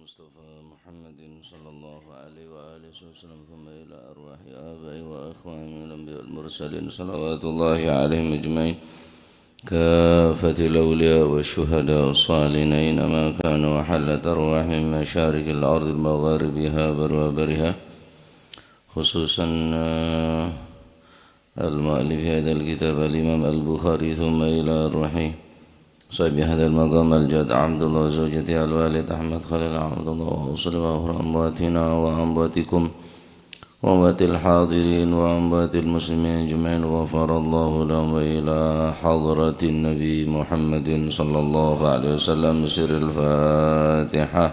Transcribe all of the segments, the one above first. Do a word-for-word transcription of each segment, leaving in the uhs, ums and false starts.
المصطفى محمد صلى الله عليه وآله وسلم، ثم إلى أرواح آبائه وإخوانه الأنبياء والمرسلين، صلوات الله عليهم أجمعين، كافة الأولياء والشهداء والصالحين، أينما كانوا وحلت أرواحهم مشارق الأرض مغاربها برها برها، خصوصا، آه، المؤلف هذا الكتاب الإمام البخاري، ثم إلى روح صاحب هذا المقام الجد عبد الله وزوجته الوالد أحمد خليل عبد الله، وأصلي وأغفر أمواتنا وأمواتكم وأموات الحاضرين وأموات المسلمين أجمعين، غفر الله لهم، وإلى حضرة النبي محمد صلى الله عليه وسلم، سر الفاتحة.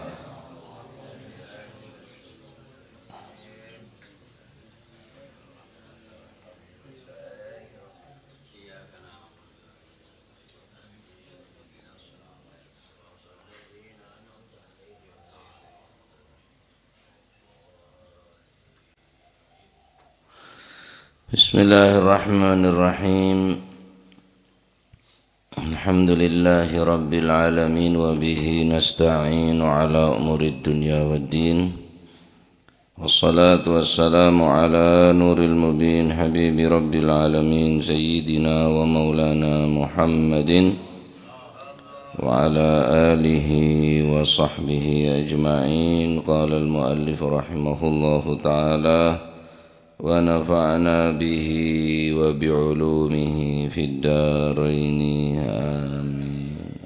بسم الله الرحمن الرحيم. الحمد لله رب العالمين، وبه نستعين على أمور الدنيا والدين. والصلاة والسلام على نور المبين، حبيب رب العالمين، سيدنا ومولانا محمد وعلى آله وصحبه أجمعين. قال المؤلف رحمه الله تعالى، ونفعنا به وبعلومه في الدارين، آمين.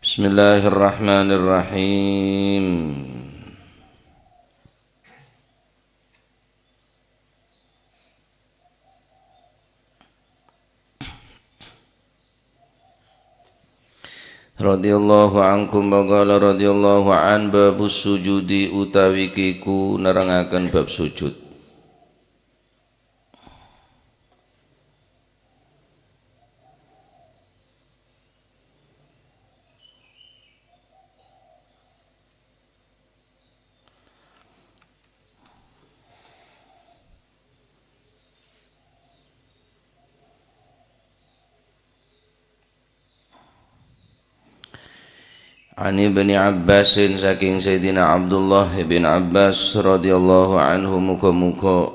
بسم الله الرحمن الرحيم. Radhiyallahu ankum wa qala radhiyallahu an, babus sujudi utawi kiku nerangaken bab sujud. An Ibni Abbasin, saking Sayyidina Abdullah ibn Abbas radhiyallahu anhu, muga-muga,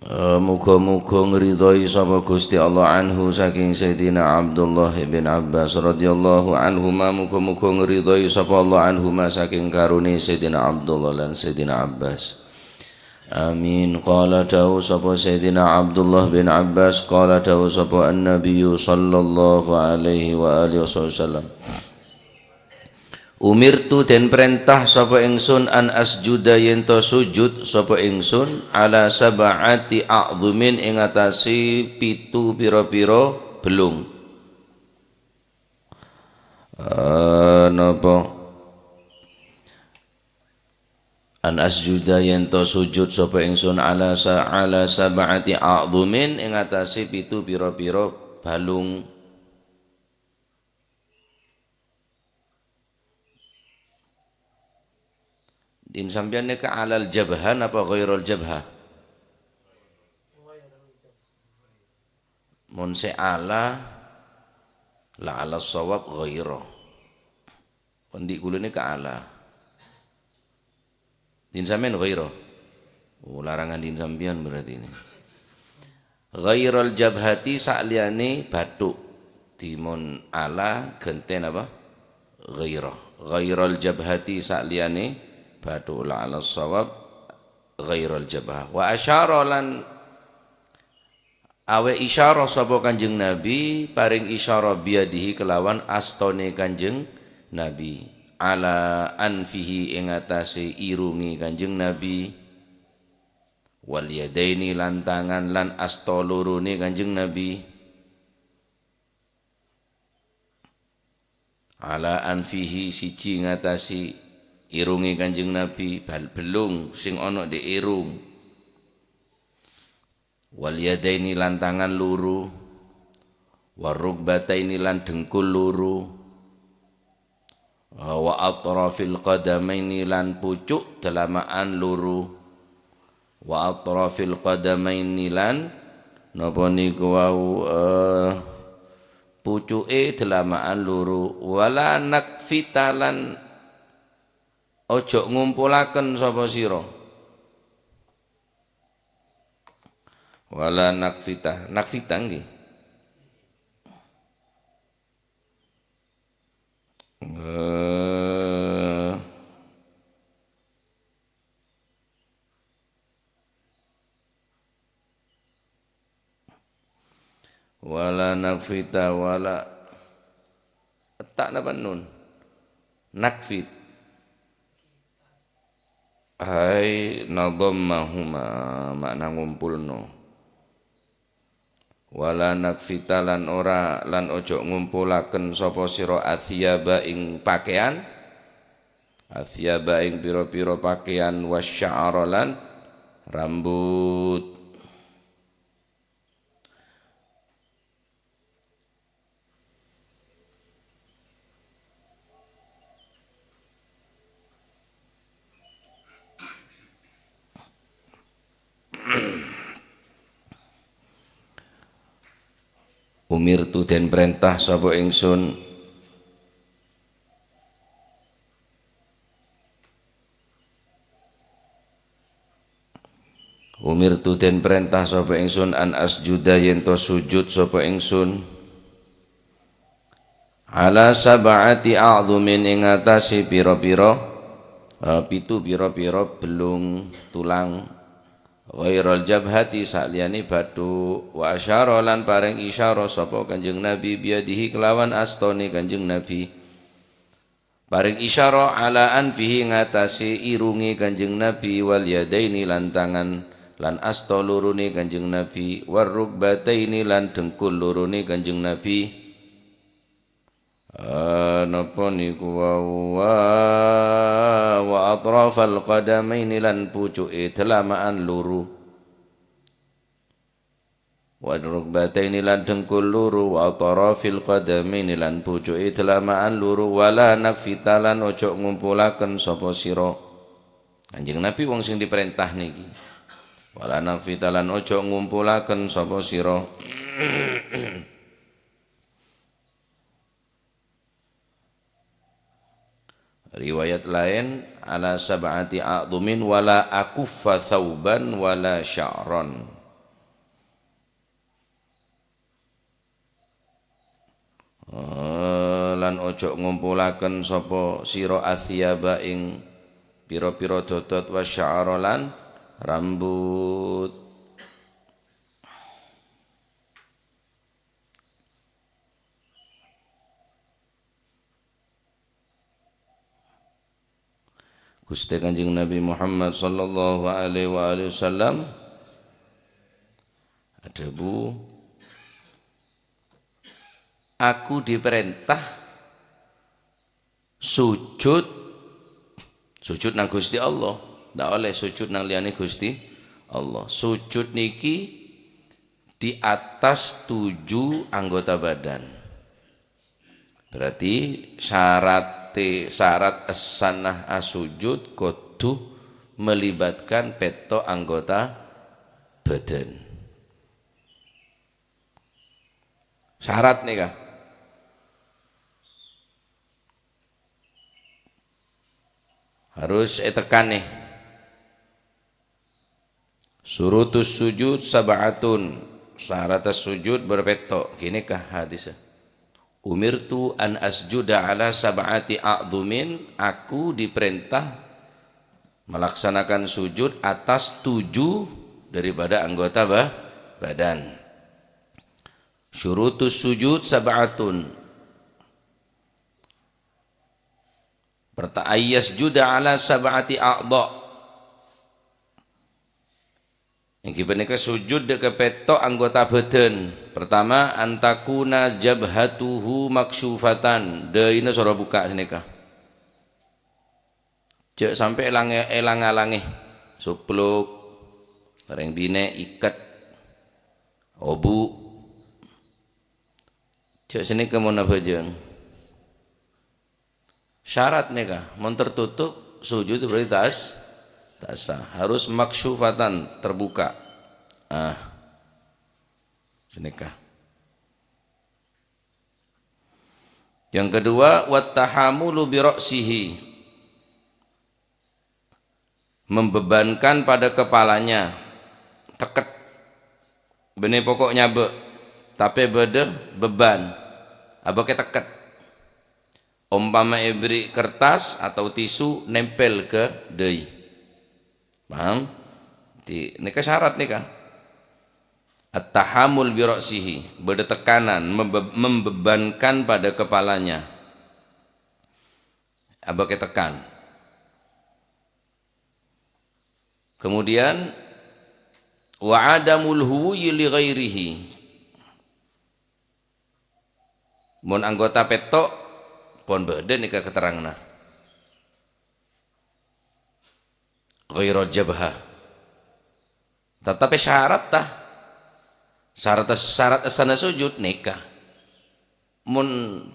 eh, muga-muga ngridhoi sapa Gusti Allah, anhu, saking Sayyidina Abdullah ibn Abbas radhiyallahu anhuma, muga-muga ngridhoi sapa Allah anhuma, saking karone Sayyidina Abdullah lan Sayyidina Abbas. Amin. Qala, dawuh sapa Sayyidina Abdullah bin Abbas, qala, dawuh sapa An-Nabiyyu sallallahu alaihi wa alihi wasallam, "Umirtu, den parentah sapa ingsun, an asjuda, yen to sujud sapa ingsun, ala sab'ati a'dhumin, ing atase pitu pira-pira belung." Eh, napa? An asjuda, yen to sujud sapa ingsun, ala sa-, ala sab'ati a'dhumin, ing atase pitu pira-pira balung. Din sampeyan neka alal jabhah napa ghairal jabhah? Mon se ala, la ala shawab ghaira. Endi' kulone ka ala. Din sampeyan ghaira. Oh, larangan din sampeyan berarti ini. Ghairal jabhati, sakliyane bathuk. Dimon ala ganten apa? Ghaira. Ghairal jabhati, sakliyane bathuk, la ala shawab ghairal jabhah. Wa asyara, lan awe isyarah sapa Kanjeng Nabi, paring isyarah biyadihi kelawan astone Kanjeng Nabi, ala anfihi, ing atase irunge Kanjeng Nabi, wal yadaini, lan tangan lan asta lorone Kanjeng Nabi. Ala anfihi, siji ngatasi irunge Kanjeng Nabi, bal-, belung sing ana di irung. Wal yadaini, lan tangan loro. War rukbataini, lan dhengkul loro. Wa atrafil qadamaini, lan pucuk dalamaan loro. Wa atrafil qadamaini, lan Napa niku wau, eh, pucu'è dâlama'an loro. Wala nakfita lan ojo ngumpulaken sapa sira. Wala nakfita. Nakfita ngghi. Eh, wala nakfita wala. Etta' napa nun? Nakfit. Ai nadhammahuma, ma'na ngumpulno. Wala nakfita lan ora, lan ojo ngumpulaken sapa sira athiyaba ing pakaian, athiyaba ing pira-pira pakaian, wasya'ara lan rambut. Umirtu den perintah sapa ingsun. Umirtu den perintah sapa ingsun an asjuda yen to sujud sapa ingsun. Ala sab'ati a'dhumin ing atase pira-pira, eh, pitu pira-pira bellung tulang. Ghairal jabhati saliyane bathuk. Wa asyara lan paring isyara sapa Kanjeng Nabi biyadihi kelawan astone Kanjeng Nabi. Paring isyara ala anfihi ngatasé irungé Kanjeng Nabi, wal yadaini lan tangan, lan asta lorone Kanjeng Nabi, war rukbataini lan dhengkul lorone Kanjeng Nabi. Ah, napa niku wau? Wa, wa atrafal qadamaini lan pucuké dalamaan loro. Wal rukbataini lan dhengkul loro, wa atrafil qadamaini lan pucuké dalamaan loro, wala nakfita lan ojo ngumpulaken sapa sira. Kanjeng Nabi wong sing diperintah niki. Wala nakfita lan ojo ngumpulaken sapa sira. Riwayat lain, ala sab'ati a'dhumin wala akuffa thauban wala sya'ran. Eh, lan ojo ngumpulaken sapa sira athiyaba ing pira-pira dodot wa sya'ra lan rambut. Guste Kanjeng Nabi Muhammad sallallahu alaihi wa alihi wasallam adhabu, "Aku diperintah sujud, sujud nang Gusti Allah. Ndak oleh sujud nang liyane Gusti Allah. Sujud niki di atas tujuh anggota badan." Berarti syarat, syarat essana asujud kodu melibatkan petto anggota badan. Syarat nika harus etekan nih. Syurutus sujud sab'atun. Syarat sujud berpetto. Gini kah hadisnya? "Umirtu an asjuda ala sab'ati a'dhumin." Aku diperintah melaksanakan sujud atas tujuh daripada anggota ba-, badan. Syurutus sujud sab'atun. Perta-, ayyasjuda ala sab'ati a'dha. Inggih panèka sujud dhâ' ka pètto' anggota bhâdhân. Pertama, antakuna jabhatuhu maksyufatan. Dhâina soro bukka' sanèka. Jhâ' sampè' èlang-, èlang-alangè. Supluk, orèng binè' ikèt, obu'. Jhâ' sanèka mon abhâjâng. Syarat nèka, mon tertutup, sujud berarti tas-, ta' sah. Harus maksyufatan, terbuka. Ah. Ghânèka. Yang kedua, wattahamulu bi ra'sihi. Membebankan pada kepalanya. Tekket. Bânnè poko' nyabâ', tapè bâdâ beban. Abâkè tekket. Ompama èberri' kertas atau tisu, nempel ka dâi. Paham? Di, nèka syarat nèka. At-tahammul bi ra'sihi, bâdâ tekanan, membe-, membebankan pada kepalanya. Abâkè tekan. Kemudian, wa adamul huwiyyi li ghairihi. Mon anggota pètto', pon bâdâ nèka keteranganna. Ghairal jabhah. Tatapi syarat, ta? Syarat, syarat essana sujud nèka. Mon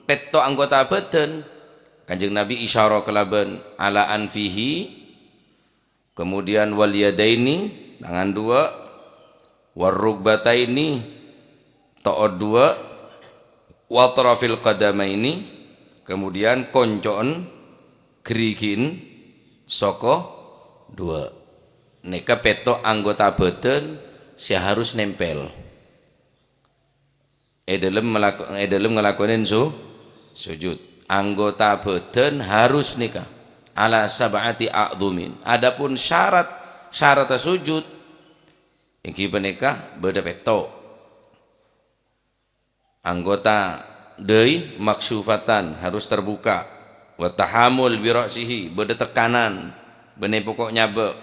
pètto' anggota bâdân, Kanjeng Nabi isyara kalabân ala anfihi, kemudian wal yadaini, tangan dua, war rugbataini, to'ot dua, wa atrafil qadamaini, kemudian konco'en gherighi'en soko dua. Nèka pètto' anggota bâdân sè harus nempel. È dâlem melako-, è dâlem ngalakonè su-, sujud. Anggota bâdân harus nèka ala sab'ati a'dhumin. Adapun syarat, syarat sujud, èngghi panèka bâdâ pètto'. Anggota dâi maksyufatan harus terbuka. Wa tahamul bi ra'sihi, bâdâ tekanan, bânnè poko' nyabâ'.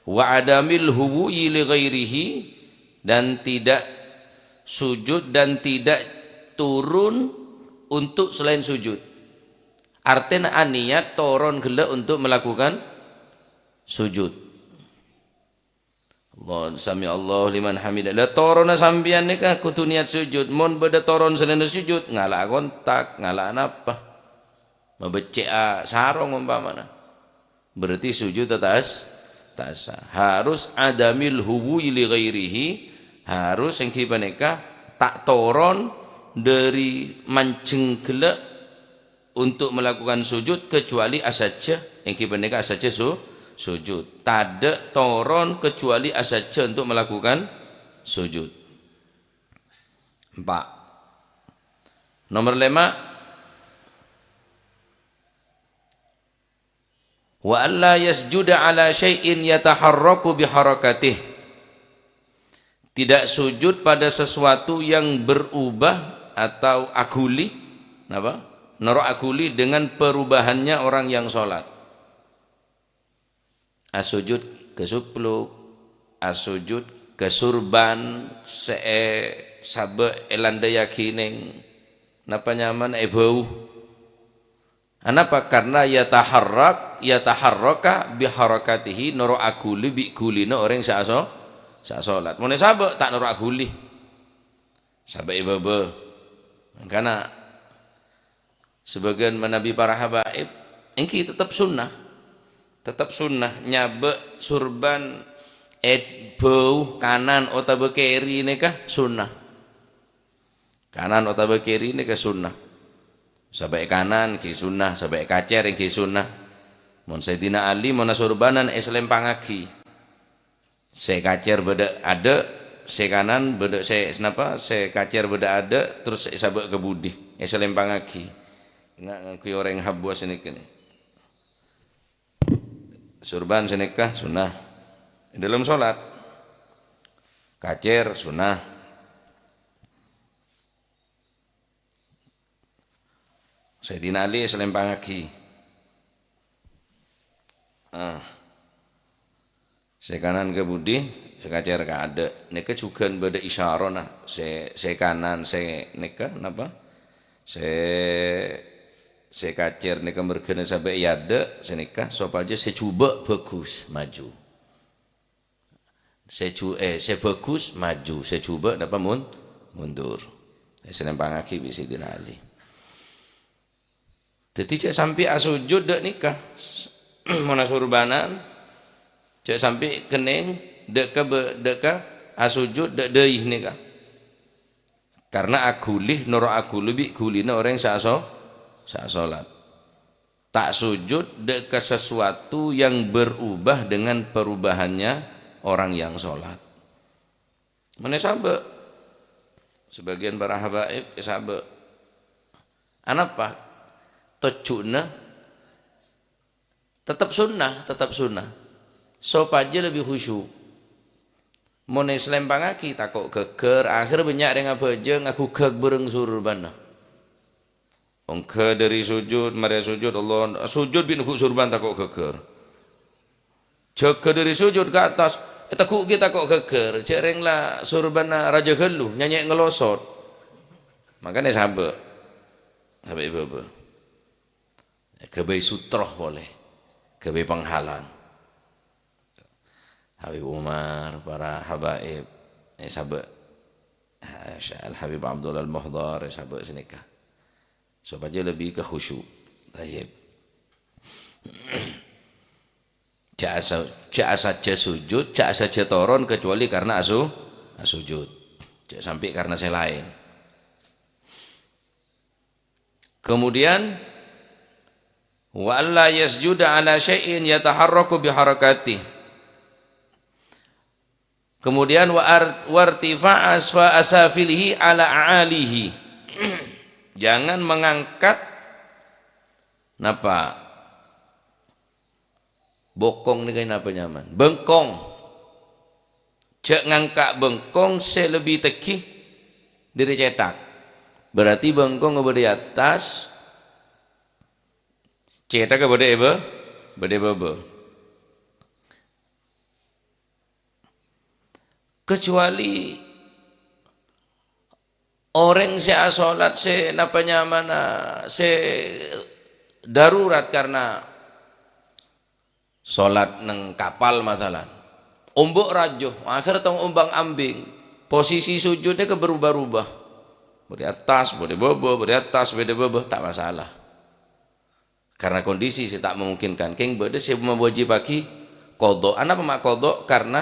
Wa adamil huwuyi li ghairihi, dan tidak sujud dan tidak turun untuk selain sujud. Artèna aniat toron ghellâ' untuk melakukan sujud. Allah, sami Allahu liman hamidah. Lah, toronna sampèyan nèka kodhu niat sujud. Mon bâdâ toron salaènna sujud, ngala'a kontak, ngala'a napa? Mabeccè'a sarong ompamana. Berarti sujud ta' sah, ta' sah. Harus adamil huwuyi li ghairihi, harus èngghi panèka ta' toron dâri manjheng ghellâ' untuk melakukan sujud kecuali asajjhâ, èngghi panèka asajjhâ su-, sujud. Tadâ' toron kecuali asajjhâ untuk melakukan sujud. Empa'. Nomor lèma', wa alla yasjuda ala syai'in yataharraku biharakatih. Tidak sujud pada sesuatu yang berubah atau aghuli, napa? Noro' aghuli dengan perubahannya orang yang sholat. Asujud ka supluk, asujud ka surban sè è-, sabâ' èlandhâyyaghi nèng, napa nyamana, è bâu. Anapa? Karna yataharrak, yataharraka biharakatihi, noro' aghuli bi' ghulina orèng sè aso-, sè asolat. Mon è sabâ' ta' noro' aghuli. Sabâ' è bâbâ. Mangkana, sabâgiyân manabi para habaib, èngghi tetep sunnah. Tetep sunnah nyabâ' surban è bâu kanan otabâ kèri nèka sunnah. Kanan otabâ kèri nèka sunnah. Sabâ' è kanan ghi sunnah, sabâ' è kacèr ghi sunnah. Mon Sayyidina Ali, mon asorbanan èsalèmpangngaghi. Sè kacèr bâdâ adâ', sè kanan bâdâ sè, napa, sè kacèr bâdâ adâ', terros èsabâ' ka budi, èsalèmpangngaghi. Nga-, ngangghuy orèng habuwa sanèka nè. Sorban sanèka sunnah. È dâlem solat. Kacèr sunnah. Sayyidina Ali èsalèmpangngaghi. Ah. Sè kanan ka budi, sè kacèr ka adâ'. Nèka jhughân bâdâ isyarana. Sè, sè kanan, sè nèka napa? Sè, sè kacèr nèka merghâna sampè' è adâ', sè nèka sopajâ sè jhubâ' bhâghus maju. Sè ju-, eh, sè bhâghus maju, sè jhubâ' napa mun-, mundur. Eh, sè èsalèmpangngaghi bi' Sayyidina Ali. Dhâddhi jhâ' sampè' asojud dâ' nèka. Mon asorbanan, jhâ' sampè' kennèng dâ' ka bâ-, dâ' ka asojud dâ' dâi nèka. Karena aghuli, noro' aghuli bi' ghulina orèng sè aso-, sè asolat. Ta' sujud dâ' ka sesuatu yang berubah dengan perubahannya orang yang sholat. Mènè sabâ'. Sebagian para habaib sabâ'. Anapa? Tojjhuna tetep sunnah, tetep sunnah. Sopajâ lebbi khusyuk. Mon èslèmpangngaghi tako' ghâggâr, akhèr bânnya' rèng abhâjâng aghugghâk bhâreng surbana. Ongghâ dâri sujud, marè sujud, Allah, sujud bi' neggu' surban tako' ghâggâr. Jâgâ dâri sujud ka attas, ètegghu'aghi tako' ghâggâr, jhâ' rèng la surbanna rajâ ghâllu, nyanyè' ngelosot. Mangkana sabâ'. Sabâ' è bâbâ. Ghâbây sutro polè, ghâbây penghalang. Habib Umar, para habaib, eh, sabâ', Al-Habib Abdullah Al-Muhdhar, eh, sabâ' sanèka. Sopajâ lebbi ka khusyuk. Tayyib. Jhâ' asa-, jhâ' asajjhâ sujud, jhâ' asajjhâ toron kecuali karena asu-, asujud. Jhâ' sampè' karena sè laèn. Kemudian, "Wa alla yasjuda ala syai'in yataharraku biharakatih." Kemudian, "Wa ar-, wartifa'a asfa-, asafilihi ala a'alihi." Jangan mengangkat, napa? Bokong nèka napa nyamana? Bengkong. Jhâ' ngangka' bengkong sè lebbi tegghi dâri cèthak. Berarti bengkong bâdâ è attas, cèthak bâdâ è bâ-, bâdâ è bâbâ. Kecuali orèng sè asolat sè napa nyamana sè darurat karena solat neng kapal masalan. Ombo' rajâ, akhèr tong ombang-ambing. Posisi sujudnya ke berubah-ubah. Bâdâ è attas, bâdâ è bâbâ, bâdâ è attas, bâdâ è bâbâ, ta' masalah. Karena kondisi sè ta' memungkinkan. Kèng bâdâ sè mawajibaghi qadha. Anapa ma' qadha? Karena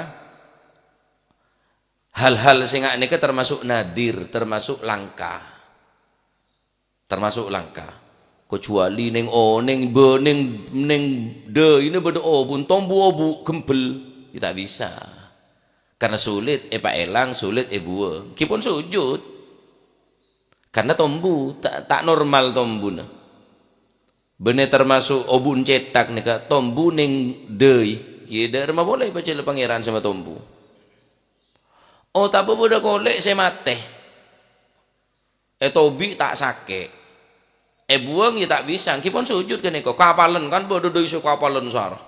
hal-hal sè nga' nèka termasuk nadir, termasuk langka. Termasuk langka. Kecuali neng o-, neng bâ-, neng, neng dâina bâdâ obu', tombu obu' ghembel, ya ta' bisa. Karena sulit èpaèlang, sulit èbuwâng. Ènggi pon sujud. Karena tombu, ta', ta' normal tombuna. Bânnè termasuk obu' cèthak nèka tombu neng dâi. Ghi dâ' remma polè pajhâlâ Pangèran sè matombu. Otabâ bâdâ kolè' sè matè. Ètobi' ta' sakè'. Èbuwâng ya ta' bisa, ènggi pon sujud ghânèka. Kapalen kan bâdâ dâi sè kapalen sara.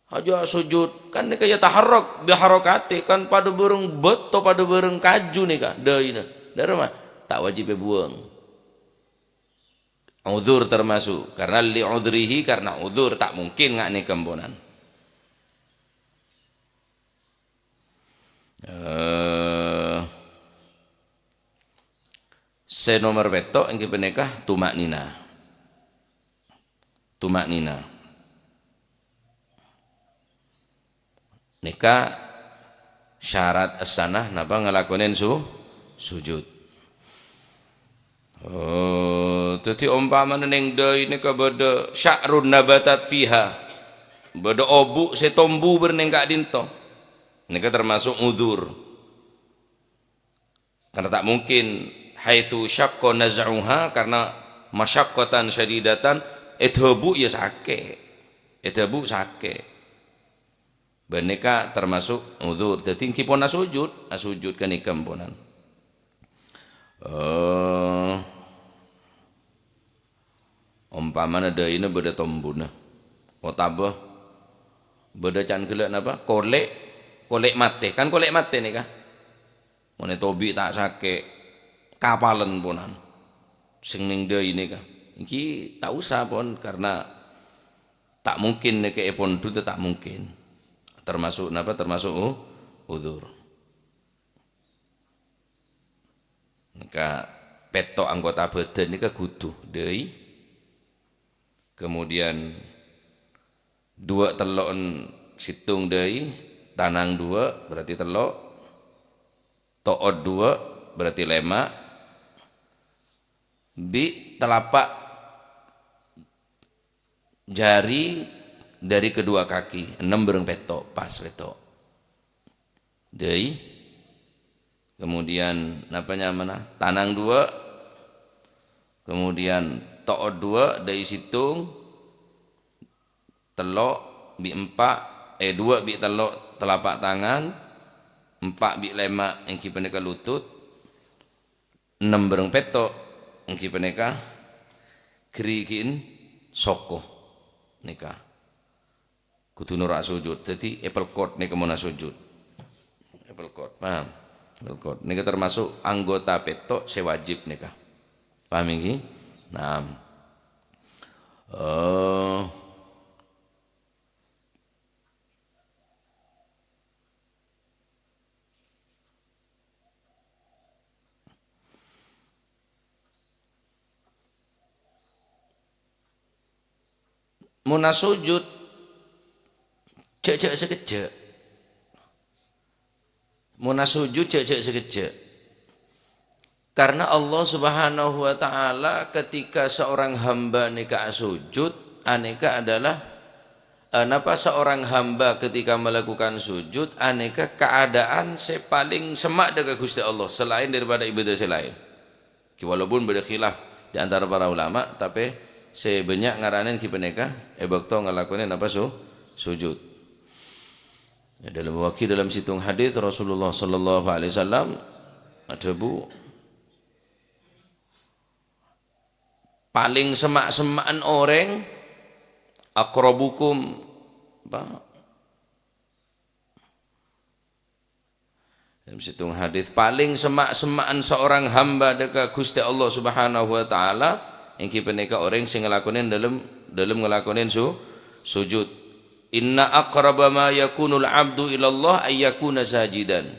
Hajâ sujud, kan nèka ya taharrak biharakati, kan padâ bhâreng bâto, padâ bhâreng kaju nèka dâina. Dâ' remma? Ta' wajib èbuwâng. Udzur termasuk, karena li udzrihi, karena udzur, ta' mungkin nga' nèka emponan. Eh, sè nomer pètto' ènggi panèka tuma'nina. Tuma'nina. Nèka syarat essana napa ngalakonè su-, sujud. Oh, dhâddhi ompamana neng dâi nèka bâdâ sya'run nabatat fiha. Bâdâ obu' sè tombu bâr neng ka'dinto. Nèka termasuk udzur. Karena ta' mungkin haitsu syaqqa naz'uha, karena masyaqqatan syadidatan, èdhâbu' ya sakè'. Èdhâbu' sakè'. Bân nèka termasuk udzur. Dhâddhi ènggi pon asujud, asujud ghânèka emponan. Eh, ompamana dâina bâdâ tombuna. Otabâ bâdâ can ghellâ' napa? Kolè', kolè' matè. Kan kolè' matè nèka. Mon ètobi' ta' sakè', kapalen ponan. Sè neng dâi nèka. Ènggi ta' osa pon, karena ta' mungkin nèka èpondhut, ta' mungkin. Termasuk napa? Termasuk u-, udzur. Nèka pètto' anggota bhâdhân nèka ghudhu dâi. Kemudian duwâ' tello'en sèttong dâi, tanang duwâ', berarti tello', to'ot duwâ', berarti lèma', bi' telapak jari dari kedua kaki, ennem bâreng pètto', pas pètto'. Dâi. Kemudian, napa nyamana? Tanang duwâ'. Kemudian, to'ot duwâ', dâi sèttong, tello' bi' empa', eh, duwâ' bi' tello' telapak tangan, empa' bi' lèma' èngghi panèka lutut, ennem bâreng pètto' èngghi panèka ghârighina soko nèka. Kudu noro' asojud. Dhâddhi, èpelkot nèka mon asojud. Èpelkot, paham? Èpelkot. Nèka termasuk anggota pètto' sè wajib nèka. Paham èngghi? Naam. Eh, Mon asojud, jhâ', jhâ' sakejjhâ'. Mon asojud, jhâ', jhâ' sakejjhâ'. Karena Allah Subhanahu wa Ta'ala, ketika seorang hamba nèka asojud, anèka adalah, eh, napa seorang hamba ketika melakukan sujud, anèka keadaan sè palèng semma' dâ' ka Ghustè Allah, selain daripada ibadah sè laèn. Ki, walaupun bâdâ khilaf di antara para ulama, tapè sè bânnya' ngaranèn ki panèka è bâkto ngalakonè napa su-, sujud. Ya, dalam wagi dalam sèttong hadits Rasulullah sallallahu alaihi wasallam adhâbu, "Palèng semma'-semma'an orèng, aqrabukum," apa? Dalam sèttong hadits, "Palèng semma'-semma'an seorang hamba dâ' ka Ghustè Allah Subhanahu wa Ta'ala, èngghi panèka orèng sè ngalakonè dâlem, dâlem ngalakonè su-, sujud. Inna aqraba ma yakunul abdu ilallah ayyakuna sajidan."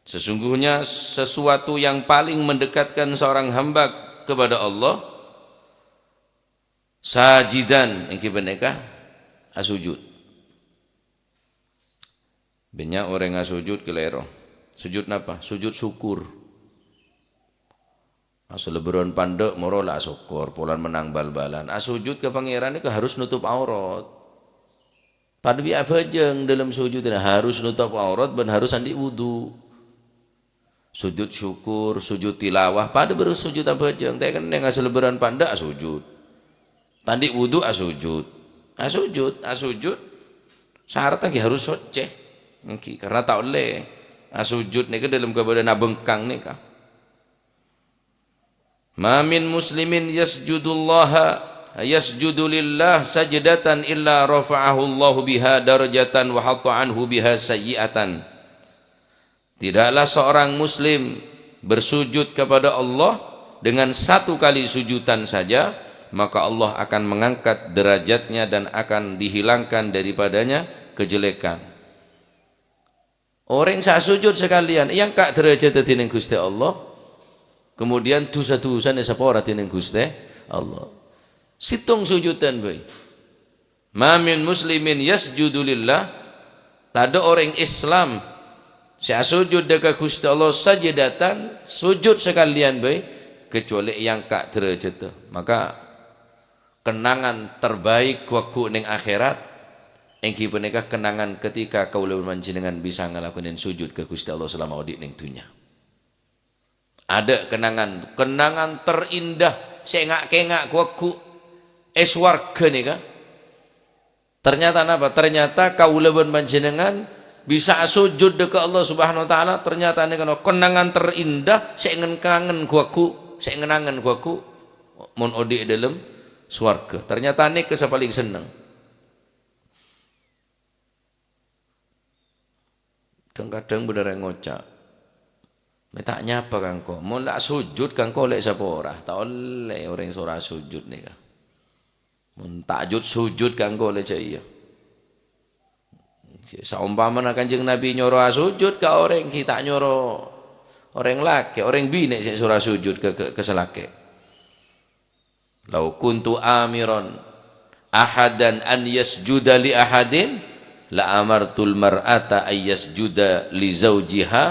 Sesungguhnya sesuatu yang paling mendekatkan seorang hamba kepada Allah, sajidan, èngghi panèka asujud. Bânnya' orèng asujud kalèro. Sujud napa? Sujud syukur. Asalebbhârân pandâ' moro la asokkor, polana mennang bal-balan. Asujud ka Pangèran nèka harus notop aurat. Padâ bi' abhâjâng dâlem sujud, harus notop aurat bân harus andi' wudu. Sujud syukur, sujud tilawah, padâ bârâs sujud abhâjâng. Ta' kennèng asalebbhârân pandâ' asujud. Ta' andi' wudu asujud. Asujud, asujud. Syaratnya ghi harus soccè. Èngghi, karena ta' ollè asujud nèka dâlem kabâdâ'ân abhengkang nèka. "Ma min muslimin yasjudullaha, yasjudu lillah sajdatan illa rafa'ahullahu biha darajatan wa hatta anhu biha sayyi'atan." Tidaklah seorang muslim bersujud kepada Allah dengan satu kali sujudan saja, maka Allah akan mengangkat derajatnya dan akan dihilangkan daripadanya kejelekan. Orèng sè asujud sakalèyan èangka' dârâjhâddhâ dhinèng Ghustè Allah, kemudian dhusa-dhusana èsapora dhinèng Ghustè Allah. Sèttong sujudan bhâi. "Ma min muslimin yasjudu lillah," tadâ' orèng Islam sè asujud dâ' ka Ghustè Allah sajadatan, sujud sakalèyan bhâi, kecuali èangka' dârâjhâddhâ. Maka, kennangan terbaik ghu-lagghu' neng akhèrat, ènggi panèka kennangan ketika kaulâ bân panjhennengngan bisa ngalakonè sujud ka Ghustè Allah salama odi' neng dhunnya. Adâ' kennangan, kennangan terindah sè nga'-kènga' ghu-lagghu' è sowarghâ nèka. Ternyata napa? Ternyata kaulâ bân panjhennengngan bisa asujud dâ' ka Allah Subhanahu wa Ta'ala, ternyata nèka kennangan terindah sè ngen-kangen ghu-lagghu', sè ngen-angen ghu-lagghu', mon odi' è dâlem sowarghâ. Ternyata nèka sè palèng senneng. Kadhâng-kadhâng bâdâ rèng ngoca', "Mè' ta' nyapa ka engko'. Mon la asujud ka engko' lè' sapora." Ta' ollè orèng soro asujud nèka. Mon ta' jud-sujud ka engko' lè' jâ' iyâ. Saompamana Kanjeng Nabi nyoro asujud ka orèng, ghi' ta' nyoro orèng lakè', orèng binè' sè soro asujud ka, ka, ka sè lakè'. "Lau kuntu amiran ahadan an yasjuda li ahadin, la amartul mar'ata an yasjuda li zaujiha,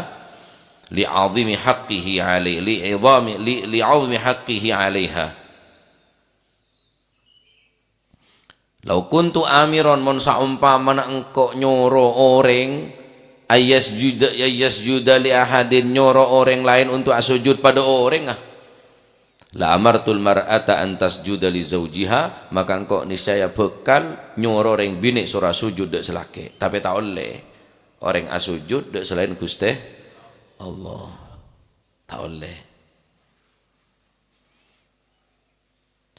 Li'azimi haqqihi alai-, li'izami, li-, li'azmi haqqihi alaiha. "Lau kuntu amiron," mon saompamana engko' nyoro oreng, "ayyasjuda, ayyasjuda li ahadin," nyoro oreng laen onto' asojud padha orengnga, "la amartul mar'ata an tasjuda li zaujiha," maka engko' niscaya bakal nyoro reng binè' soro asojud dha' sè lakè'. Tapè ta' ollè oreng asojud dha' salaèn Ghustè Allah. Ta' ollè.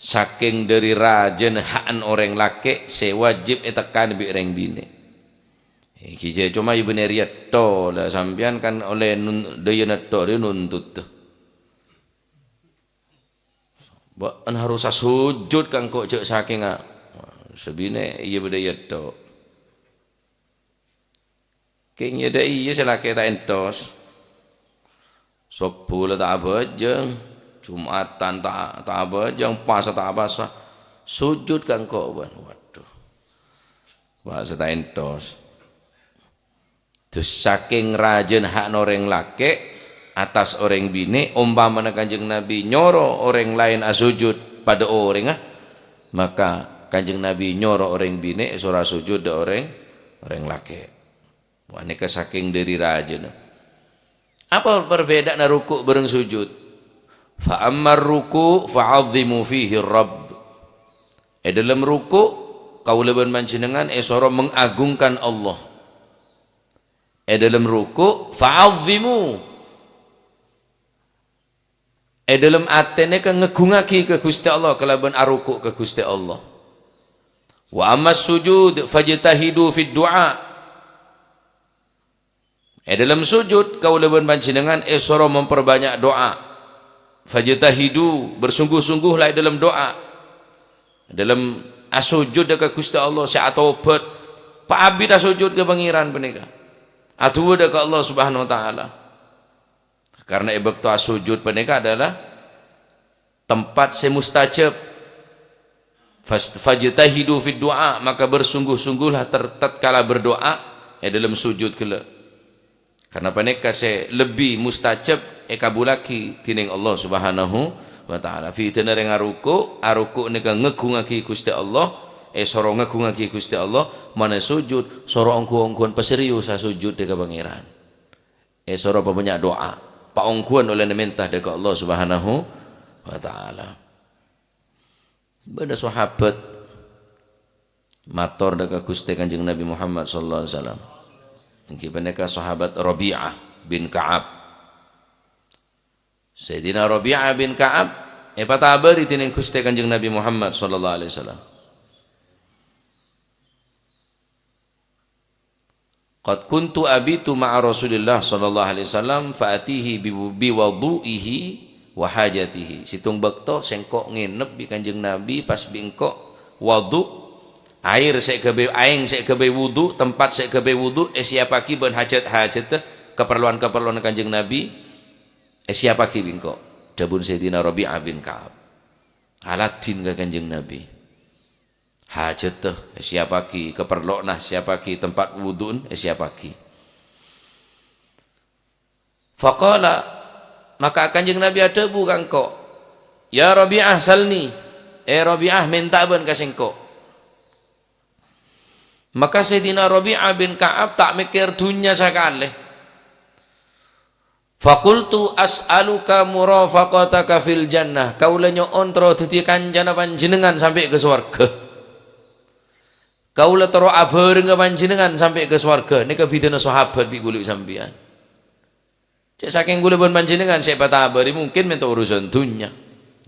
Sakèng dhâri rajâna ha'na orèng lakè' sè wajib ètekkanè bi' rèng binè'. Ghi' jhâ' coma iyâ bânnè rèya tho, la sampèyan kan ollè nun-, dhâjâna tho rèya nuntut. Bâ'na harus asojud ka engko' jhâ' sakènga. Sabinè iyâ bâdâ iyâ tho. Kèng iyâ dâ' iyâ sè lakè ta' entos. Sobbhu la ta' abhâjâng, Jum'atan ta', ta' abhâjâng, Pasa ta' apasa. Sojud ka engko', bân. Waduh. Wah, sè ta' entos. Terros sakèng rajâna ha'na orèng lakè' attas orèng binè', ompamana Kanjeng Nabi nyoro orèng laèn asojud padâ orèngnga, maka Kanjeng Nabi nyoro orèng binè' soro asojud dâ' orèng, orèng lakè'. Panèka sakèng dhâri rajâna. Apa perbeda'anna ruku' bâreng sojud? "Fa ammar ruku' fa'azzimu fihi Rabb." È dhâlem ruku', kaulâ bân panjhennengngan èsoro mengagungkan Allah. È dhâlem ruku', fa'azzimu. È dhâlem atè nèka ngaggungngaghi ka Ghustè Allah kalabân aruku' ka Ghustè Allah. "Wa ammas sujud fajtahidu fid du'a." È dhâlem sojud, kaulâ bân panjhennengngan èsoro memperbanya' du'a. Fajtahidu, bersungguh-sungguhlah è dhâlem du'a. È dhâlem asojud ka Ghustè Allah sè atobhât, paabit asojud ka Pangèran panèka. Adu'a dâ' ka Allah Subhanahu wa Ta'ala. Karena è bâkto asojud panèka adalah tempat sè mustajab. Fas-, fajtahidu fid du'a, maka bersungguh-sungguhlah ter-, tatkala berdoa è dhâlem sojud ghellâ'. Karena panèka sè lebbi mustajab èkabulaghi dhinèng Allah Subhanahu wa Ta'ala. Bhidhâna rèng aruku', aruku' nèka ngaggungngaghi Ghustè Allah, èsoro ngaggungngaghi Ghustè Allah, manabi sojud, soro ongghu-ongghuwân paseriyosa sojud dâ' ka Pangèran. Èsoro pabânnya' du'a, paongghuwân ollèna mènta dâ' ka Allah Subhanahu wa Ta'ala. Bâdâ sahabat mator dâ' ka Ghustè Kanjeng Nabi Muhammad sallallahu alaihi wasallam. Èngghi panèka sahabat Rabi'ah bin Ka'ab. Sayyidina Rabi'ah bin Ka'ab èpatabâri dhinèng Ghustè Kanjeng Nabi Muhammad sallallahu alaihi wasallam. "Qad kuntu abitu ma'a Rasulillah sallallahu alaihi wasallam fa atihi bi, bi wudhu'ihi wa hajatihi." Sèttong bâkto sèngko' ngènep bi' Kanjeng Nabi pas bi' engko' wudhu', aèr sè èghâbây, aèng sè èghâbây wudhu', tempat sè èghâbây wudhu' èsèyappaghi bân hajat-hajat, kaparlowan-kaparlowanna Kanjeng Nabi èsèyappaghi bi' engko'. Dhâbuna Sayyidina Rabi'ah bin Ka'ab. Aladhin ka Kanjeng Nabi. Hajhâddhâ èsèyappaghi, kaparlowanna èsèyappaghi, tempat wudhu'na èsèyappaghi. Faqala, maka Kanjeng Nabi adhâbu ka engko', "Ya Rabi'ah, salni." "È Rabi'ah, mènta'a bân ka sèngko'." Maka Sayyidina Rabi'ah bin Ka'ab ta' mèkkèr dhunnya sakalè. "Faqultu as'aluka murafaqataka fil jannah." Kaulâ nyo'on terro dhâddhiyâ kancana panjhennengngan sampè' ka sowarghâ. Kaulâ terro abhârengnga panjhennengngan sampè' ka sowarghâ. Nèka bhidhâna sahabat bi' kaulâ bi' sampèyan. Cè' sakèng kaulâ bân panjhennengngan sè èpatabâri mungkin mènta urusan dhunnya.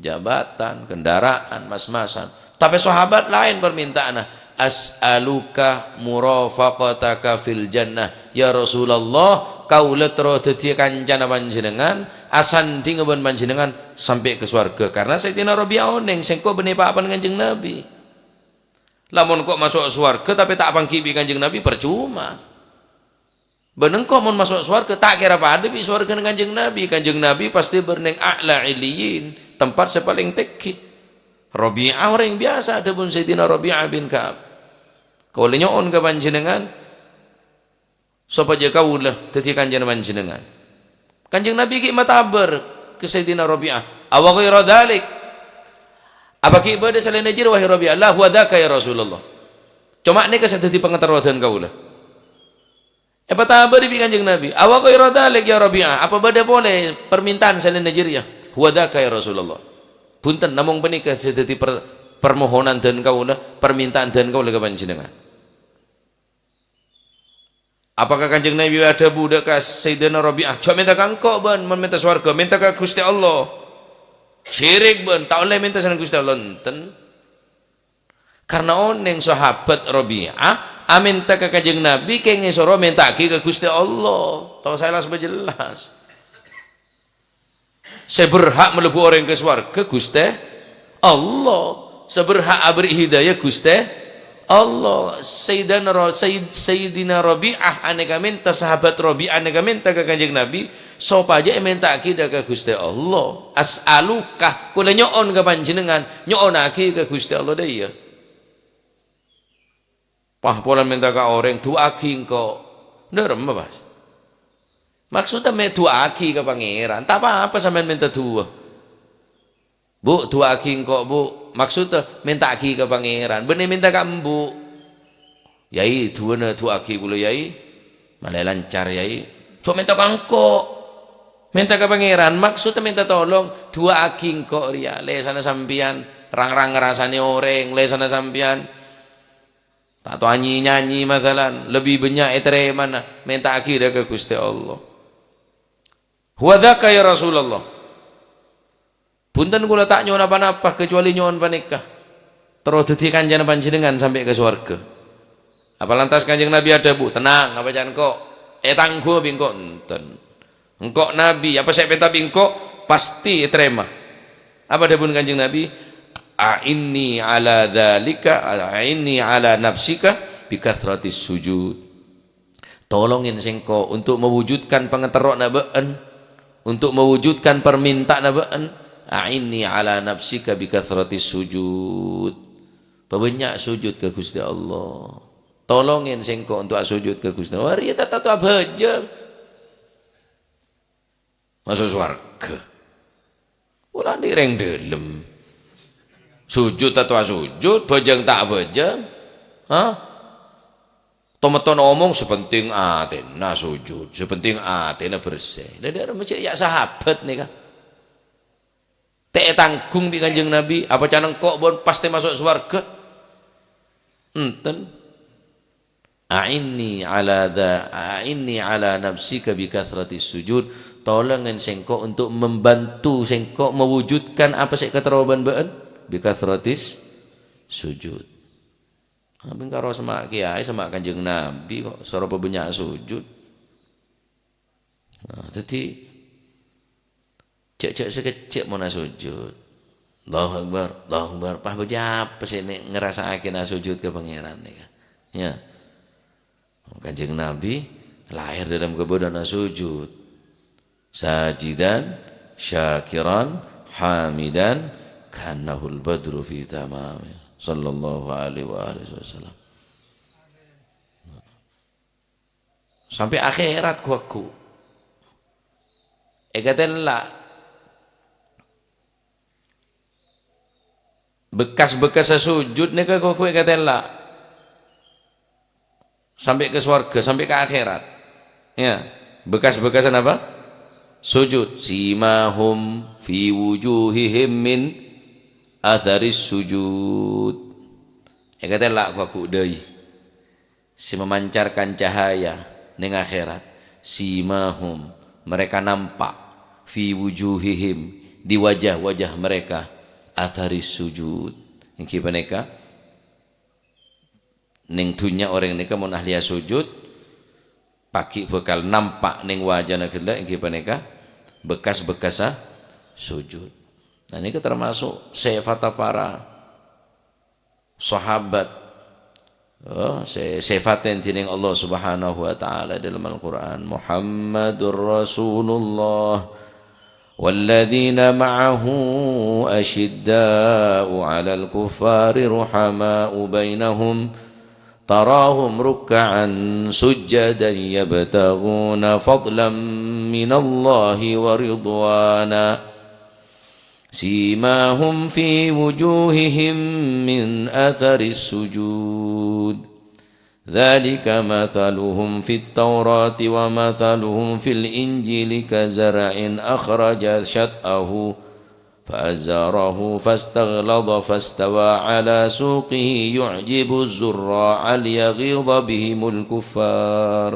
Jabatan, kendaraan, mas-masan. Tapè sahabat laèn parmènta'anna, "As'aluka murafaqataka fil jannah." "Ya Rasulullah, kaulâ terro dhâddhiyâ kancana panjhennengngan, asandhingnga bân panjhennengngan sampè' ka sowarghâ." Karna Sayyidina Rabi'ah onèng, "Sèngko' bânnè pa-apana Kanjeng Nabi. Lamon ko' maso' sowarghâ tapè ta' apangghi bi' Kanjeng Nabi, parcoma." Bân engko' mon maso' sowarghâ, ta' kèra padâ bi' sowarghâna Kanjeng Nabi. Kanjeng Nabi pastè bâr neng a'la illiyin, tempat sè palèng tèngghi. Rabi'ah orèng biyasa, dhâbuna Sayyidina Rabi'ah bin Ka'ab. Kaulâ nyo'on ka panjhennengngan, sopajâ kaulâ dhâddhi kancana panjhennengngan. Kanjeng Nabi ghi' matabâr ka Sayyidina Rabi'ah, "Awa ghaira dzalik? Apa ghi' bâdâ salaènna jârèya, wahai Rabi'ah?" "La, huwa dzaka, ya Rasulullah. Coma nèka sè dhâddhi pangaterro dân kaulâ." Èpatabâri bi' Kanjeng Nabi, "Awa ghaira dzalik, ya Rabi'ah? Apa bâdâ polè parmintaan salaènna jârèya?" "Huwa dzaka, ya Rasulullah. Bhunten, namong panèka sè dhâddhi per-, parmohonan dân kaulâ, parmintaan dân kaulâ ka panjhennengngan." Apakah Kanjeng Nabi adhâbu dâ' ka Sayyidina Rabi'ah, "Jhâ' mènta ka engko' bâ'na, mon mènta sowarghâ, mènta ka Ghustè Allah. Syirik bâ'na, ta' ollè mènta salaèn Ghustè Allah." Enten. Karna onèng sahabat Rabi'ah amènta ka Kanjeng Nabi, kèngèng soro mènta'aghi ka Ghustè Allah. Tao saè las-pajellas. Sè berhak mlebu orèng ka sowarghâ Ghustè Allah. Sè berhak aberri' hidayah Ghustè Allah. Sayyidina Ra-, Sayyid-, Sayyidina Rabi'ah anèka mènta, sahabat Rabi'ah anèka mènta ka Kanjeng Nabi, sopajâ èmènta'aghi dâ' ka Ghustè Allah. "As'aluka, kaulâ nyo'on ka panjhennengngan, nyo'onnaghi ka Ghustè Allah dâ' iyâ." Pas polana mènta ka orèng, "Du'aaghi engko'." Dâ' remma, pas. Maksudda mè' du'aaghi ka Pangèran. Ta' pa-apa sampèyan mènta du'a. "Bu', du'aaghi engko', Bu'." Maksudda mènta'aghi ka Pangèran. Bânnè mènta ka embu'. "Yai, du'ana du'aaghi kaulâ, Yai. Malè lancar, Yai." Jhâ' mènta ka engko'. Mènta ka Pangèran. Maksudda mènta tolong. "Du'aaghi engko' rèya. Lèsanna sampèyan. Rang-rang ngrasanè orèng. Lèsanna sampèyan." Ta' tao nyanyi-nyanyi, masalan, lebbi bânnya' ètarèmana, mènta'aghi dâ' ka Ghustè Allah. "Huwa dzaka, ya Rasulullah. Bhunten, kaulâ ta' nyo'on pa-napa, kajhâbhâli nyo'on panèka. Terro dhâddhi kancana panjhennengngan sampè' ka sowarghâ." Apa lantas Kanjeng Nabi adhâbu, "Tennang, apa can engko'? Ètangghung bi' engko'." Enten. Engko' Nabi, apa sè èpènta bi' engko' pastè ètarèma. Apa dhâbuna Kanjeng Nabi? "A'inni ala dzalika, a'inni ala nafsika bi katsratis sujud." Tolongin sèngko' untuk mewujudkan pangaterrona bâ'na, untuk mewujudkan parminta'anna bâ'na. "A'inni ala nafsika bi katsratis sujud." Pabânnya' sujud ka Ghustè Allah. Tolongin sèngko' untuk asujud ka Ghustè Allah. Wah, rèya ta' tao abhâjâng. Maso' sowarghâ. Pola andi' rèng dâlem. Sujud ta' tao asujud, bhâjâng ta' abhâjâng. Hah? Tom-metton omong, "Sè pentèng atèna sujud, sè pentèng atèna bersè." Lah, dâ' remma cè' ya' sahabat nèka. Ta' ètangghung bi' Kanjeng Nabi, apa can engko' bâ'na pastè maso' sowarghâ? Enten. "A'inni ala dza-, a'inni ala nafsika bi katsratis sujud." Tolongin sèngko' untuk membantu sèngko' mewujudkan apa sè èkaterro bân bâ'na, bi katsratis sujud. Abin karo sema' kèyaè, sema' Kanjeng Nabi kok soro pabânnya' sujud. Nah, dhâddhi, jhâ'-jhâ' sakejjhâ' mon asojud. Allahu Akbar, Allahu Akbar. Pas bâjâ apa sè nè-, ngrasa'aghi asojud ka Pangèran nèka? Ya. Kanjeng Nabi lahir dalam keadaan asojud. Sajidan, syakiran, hamidan, kannahul badru fi tamami. Sallallahu alaihi wa alihi wasallam. Sampè' akhèrat, ghu-, ghu-. Èkatella'. Bekas-bekassa sujud nèka ghu-, ghu èkatella'. Sampè' ka sowarghâ, sampè' ka akhèrat. Ya, bekas-bekassa napa? Sujud. "Simahum fi wujuhihim min atharis sujud." Èkatella' ghu-, ghu-, dâi. Sè memancarkan cahaya neng akhèrat. "Simahum," mereka nampak, "fi wujuhihim," di wajah-wajah mereka, "atharis sujud." Èngghi panèka, neng dhunnya orèng nèka mon ahli asojud, paghi' bhâkal nampak neng wajana ghellâ' èngghi panèka bekas-bekassa sujud. Nah, nèka termasuk sèfatta para sahabat, oh, sè-, sèfatèn dèning Allah Subhanahu wa Ta'ala dalam Al-Qur'an, "Muhammadur Rasulullah, walladzina ma'ahu asyidda'u 'alal kuffari ruhama'u bainahum, تراهم ركعا سجدا يبتغون فضلا من الله ورضوانا. سيماهم في وجوههم من أثر السجود. ذلك مثلهم في التوراة ومثلهم في الإنجيل كزرع أخرج شطأه فآزره فاستغلظ فاستوى على سوقه يعجب الزراع ليغيظ بهم الكفار.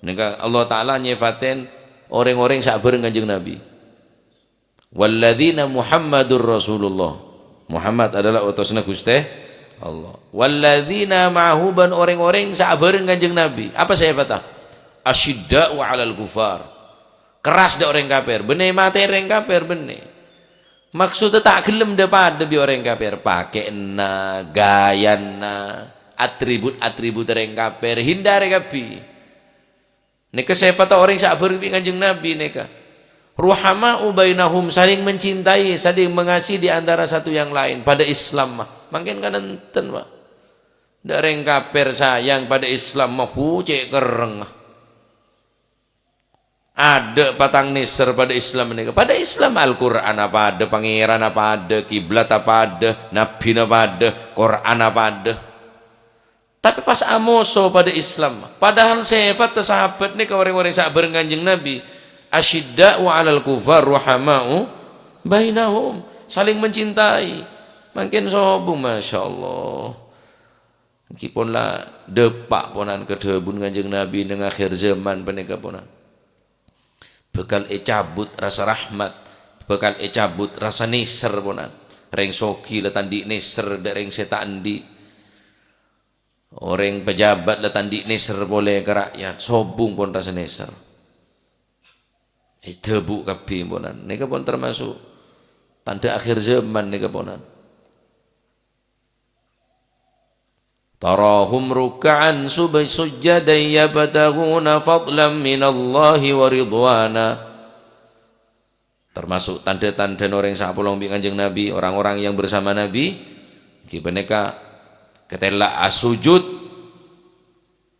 Nèka Allah Ta'ala nyèfatè orèng-orèng sè abhâreng Kanjeng Nabi. "Walladzina Muhammadur Rasulullah." Muhammad adalah otosna Ghustè Allah. "Walladzina ma'ahu," bân orèng-orèng sè abhâreng Kanjeng Nabi. Apa sèfatta? "Asyidda'u 'alal kufar." Kerras dâ' orèng kafir, bânnè matè orèng kafir, bânnè. Maksudda ta' ghellem dâ-padâ bi' orèng kafir, pakè'anna, gayana, atribut-atribut orèng kafir, hindari kabbhi. Nèka sèfatta orèng sè abhâreng bi' Kanjeng Nabi nèka. "Ruhama'u bainahum," saling mencintai, saling mengasihi di antara satu yang lain, padâ Islam mah. Mangkèn kan enten, Pak. Dâ' orèng kafir sayang, padâ Islam mah, bu, cè' kerrèng. Adâ' patang nèser padâ Islam nèka. Padâ Islam, Al-Qur'anna padâ, Pangèranna padâ, kiblatta padâ, nabbhina padâ, Qur'anna padâ. Tapè pas amoso padâ Islam. Padahal sèfatta sahabat nèka orèng-orèng sè abhâreng Kanjeng Nabi. "Asyidda'u 'alal kufar, ruhama'u bainahum." Saling mencintai. Mangkèn sobung, masyaallah. Èngghi pon la dâpa' ponan ka dhâbuna Kanjeng Nabi neng akhir zaman panèka ponan. Bhâkal ècabut rasa rahmat, bhâkal ècabut rasa nèser ponan. Rèng soghi la ta' andi' nèser dâ' rèng sè ta' andi'. Orèng pejabat la ta' andi' nèser polè ka ra'yat, sobung pon rasa nèser. Èdhâbu kabbhi ponan. Nèka pon termasuk tandhâ akhir zaman nèka ponan. Tarahum ruk'an sub-, sujjadan yabtaghuna fadlan minallahi wa ridwana. Termasuk tandhâ-tandhâna orèng sè apolong bi' Kanjeng Nabi, orang-orang yang bersama Nabi, ghi panèka katèla asujud,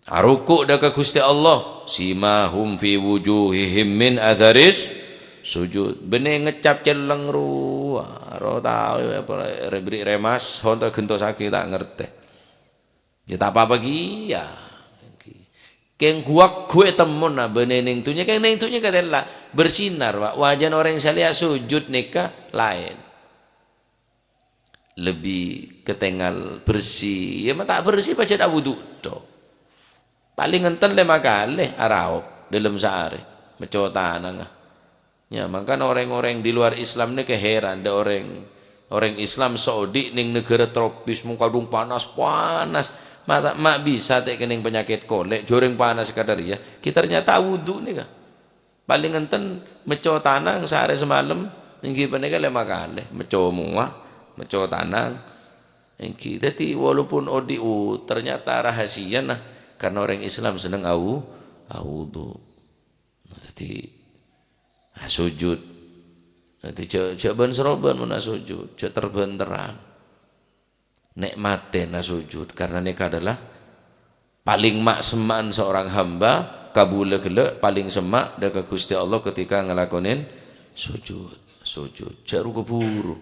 aruku' dâ' ka Ghustè Allah. Simahum fi wujuhihim min atharis sujud. Bânnè ngecap celleng rowa. Ro tao apa, rèbri' rèmas, honto gentosaghi ta' ngartè. Ya ta' apa-apa kèya. Kèng ghuwâ-ghuwâ ètemmona bânnè neng dhunnya, kèng neng dhunnya katèla bersinar, Pak. Wajâna orèng sè lèa sujud nèka laèn. Lebbi katèngal bersih. Ya, ma' ta' bersih pajhât awudu' tok. Palèng enten lèma kalè araop dâlem saarè. Mècco tanang, ah. Ya, mangkana orèng-orèng di luar Islam nèka heran, dâ' orèng, orèng Islam sè odi' neng naghârâ tropis, mon kadhung panas-panas. Ma' ta-, ma' bisa tè' kènèng panyakèt kolè', jhâreng panas kadhâriyâ. Ghi ternyata awudu' nèka. Palèng enten mècco tanang saarè samalem, èngghi panèka lèma kalè. Mècco mowa, mècco tanang. Èngghi. Dhâddhi, walaupun odi', oh, ternyata rahasiana karena orèng Islam seneng awu-, awudu'. Nah, dhâddhi, asujud. Dhâddhi, jhâ', jhâ' bân-sarobân mon asujud, jhâ' ter-bhânterran. Nè'matè asujud, karena nèka adalah palèng ma'-, semma'an seorang hamba, kabulâ ghellâ' palèng semma' dâ' ka Ghustè Allah ketika ngalakonè sujud. Sujud. Jhâ' ru-kaburu.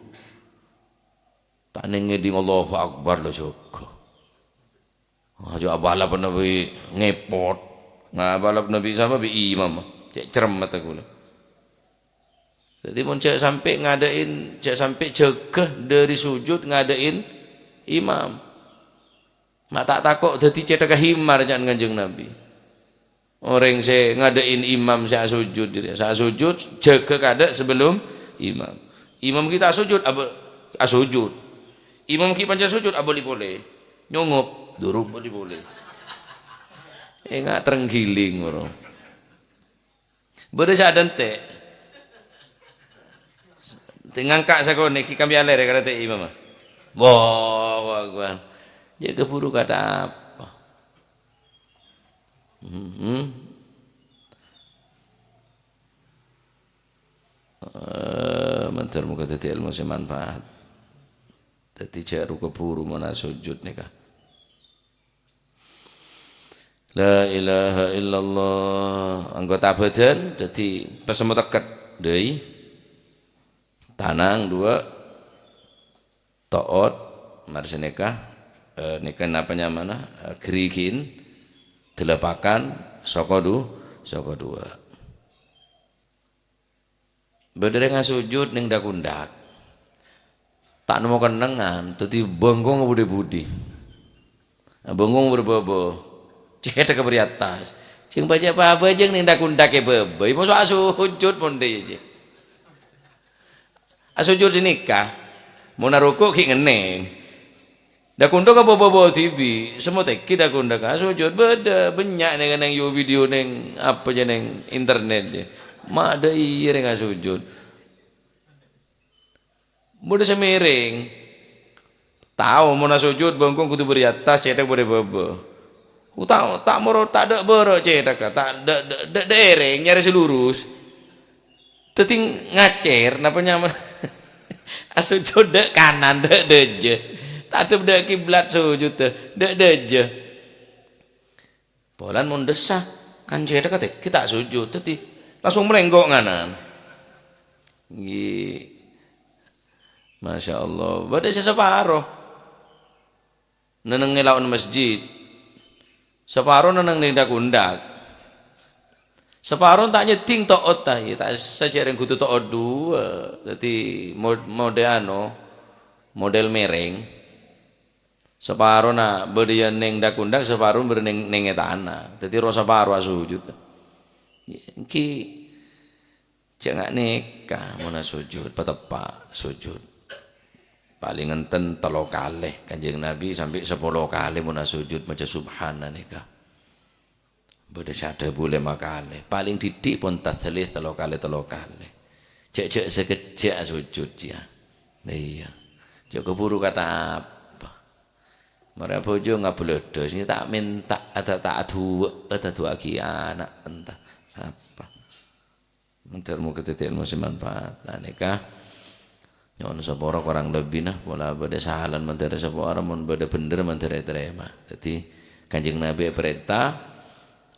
Ta' neng ngèdhing Allahu Akbar la jâgâ. Aja apalap Nabi ngepot. Nah, apalap Nabi sapa? Bi' imam. Cè' cermet aku la. Dhâddhi, mon jhâ' sampè' ngadâ'in, jhâ' sampè' jâgâ dâri sujud ngadâ'in imam. Ma' ta' tako' dhâddhi cèthagghâ himar, ca'na Kanjeng Nabi. Orèng sè ngadâ'in imam sè asujud, sè asujud jâgâ kadâ' sabellum imam. Imam ghi' ta' sujud, abâ-, asujud. Imam ghi' panca sujud, abâli polè. Nyongop, durung bâli polè. Enga' terenggiling, bro. Bâdâ sè adântè'. Ngangka' sakonè' ghi' kambi alèrè ka rètè imam. Allahu Akbar. Jâ' kaburu kata apa? Hmm. Eh, mandhâr moghâ dhâddhi èlmo sè manfaat. Dhâddhi jhâ' ru-kaburu mon asujud nèka. La ilaha illallah. Anggota badan dhâddhi pasemmo tekket. Dhâi. Tanang, dua. To'ot. Mari sanèka. Eh, nèka napa nyamana? Eh, gherighin. Dâlâpakan. Soko du-, soko dua. Bâdâ rèng asojud neng dhâk-ondhâk. Ta' nemmo kennengngan, dhâddhi bengkong budi-budi. Bengkong bâbâ. Cèthak ka bâri' attas. Jhâng bâjâ apa-apa jhâng neng dhâk-ondhâk è bâbâ. Moso asojud mon dhâ' iyâ, jhâng. Asojud sanèka, mon aruku' ghi' ngennèng. Dhâk-ondhâk apa bâbâ dhibi', semmo tèngghi dhâk-ondhâk asojud, bâdâ, bânnya' neng, neng yu-, video neng, apa jhâ, neng internet jhâ. Ma' dhâ' iyâ rèng asojud. Bâdâ sè mèrèng. Tao mon asojud bengkong kodhu bâri' attas, cèthak bâri' bâbâ. Utang, ta' moro, ta' dhâ' bârâ' cèthakka, ta' dhâ', dhâ', dhâ', dhâ' èrèng, nyarè sè lurus. Dhâddhi ngacèr, napa nyamana? Asojud dhâ' kanan, dhâ' dhâjâ. Tadhep dhâ' kiblat sojud, dhâ' dhâjâ. Polana mon dhissa, kan cèthakka tèngghi ta' sojud, dhâddhi langsung malènggo' nganan. Ngghi. Masya Allah. Bâdâ sè saparo. Nennengngè lao'na masjid. Saparo nenneng neng dhâk-ondhâk. Saparo ta' nyeddhing to'ot ta', iyâ ta' sajhâreng kodhu to'ot dua. Dhâddhi mod-, model anu, model mèrèng. Saparona bâdâ iyâ neng dhâk-ondhâk, saparo bâdâ neng, neng è tana. Dhâddhi rowa saparo asojud. Èngghi jhâ' nga' nèka mon asojud, pateppa' sojud. Palèng enten tello kalè. Kanjeng Nabi sampè' sapolo kalè mon asojud maca subhana nèka. Bâdâ sè adhâbu lèma kalè. Palèng dhiddhi' pon taslih tello kalè, tello kalè. Jhâ', jhâ' sakejjhâ' asojud, yâ. Iyâ. Jhâ' kabhuru kata apa. Marè bhâjâng abhâlâdhâ, sè ta' mènta, ta', ta' adu'a, ta' adu'aaghi ana', enta apa. Mandhâr moghâ dhâddhi èlmo sè manfaat. Nah, nèka nyo'on sapora korang lebbina, pola bâdâ sahalana mandhâr sapora, mon bâdâ bhendher mandhâr ètarèma. Dhâddhi, Kanjeng Nabi èparènta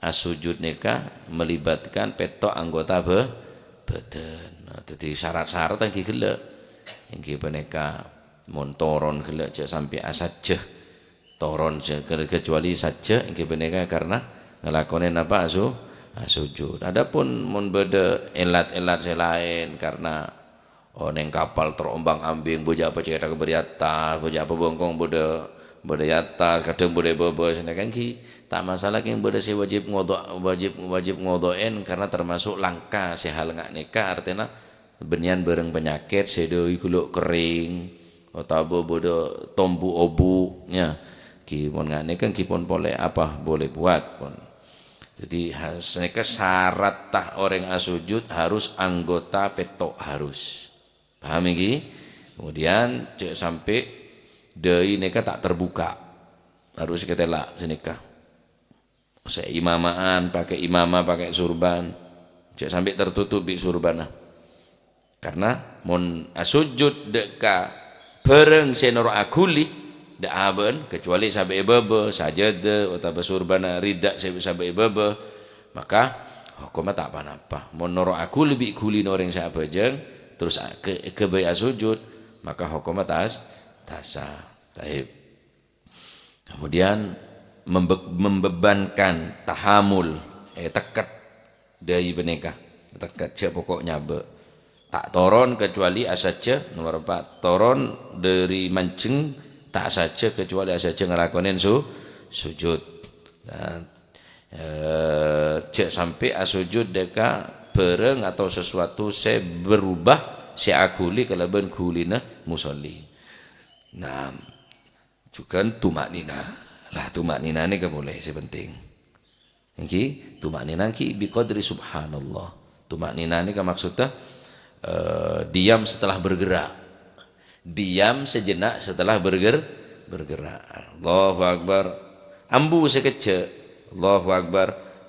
asojud nèka melibatkan pètto' anggota bâ-, bâdân. Nah, dhâddhi syarat-syarat èngghi ghellâ'. Èngghi panèka mon toron ghellâ' jhâ' sampè' asajjhâ. Toron se-, ke-, kecuali sajjhâ èngghi panèka karena ngalakonè napa asu-, asojud. Adapun mon bâdâ èlat-èlat sè laèn karena, oh, neng kapal terombang-ambing, bâjâ apa cèthak bâri' attas, bâjâ apa bengkong bâdâ, bâdâ è attas, kadhâng bâdâ è bâbâ, sanèka èngghi ta' masalah, kèng bâdâ sè wajib ngodo-, wajib, wajib ngodo'èn karena termasuk langka sè hal nga' nèka, artèna bânnèyan bârâng panyakèt sè dhâi ghellâ' kerrèng, otabâ bâdâ tombu obu, ya. Ghi mon nga' nèka ghi pon polè apa boleh buat, pon. Jadi, ha-, sanèka syarat ta' orèng asojud harus anggota pètto' harus. Paham èngghi? Kemudian, jhâ' sampè' dhâi nèka ta' terbuka. Harus katèla' sanèka. Sè imama'an, pakè imamah, pakè surban. Jhâ' sampè' tertutup bi' surbanna. Karena mon asojud dhâ' ka bârâng sè noro' aghuli, dhâ' abâ'na, kecuali sabâ è bâbâ, sajâdâ, otabâ surbanna ridha' sè sabâ è bâbâ, maka hokomma ta' pa-napa. Mon noro' aghuli bi' ghulina orèng sè abhâjâng, terros a-, ke-, ghâbây asojud, maka hokomma tas-, tasa. Taib. Kemudian membe-, membebankan tahamul, eh, tekket dhâi panèka. Tekket jhâ' pokok nyabâ'. Ta' toron kecuali asajjhâ, nomor empat, toron dhâri manjheng ta' asajjhâ kecuali asajjhâ ngalakonè su-, sujud. Nah, eh, jhâ' sampè' asujud dhâ' ka bârâng atau sesuatu sè berubah, sè aghuli kalabân ghulina musolli. Nah, Jhughân tuma'ninah. Lah, tuma'ninah nèka polè sè penting. Èngghi, tuma'ninah èngghi bi qadri subhanallah. Tuma'ninah nèka maksudnya, eh, diam setelah bergerak. Diam sejenak setelah berger-, bergerak. Allahu Akbar. Ambu sakejjhâ'. Allahu Akbar.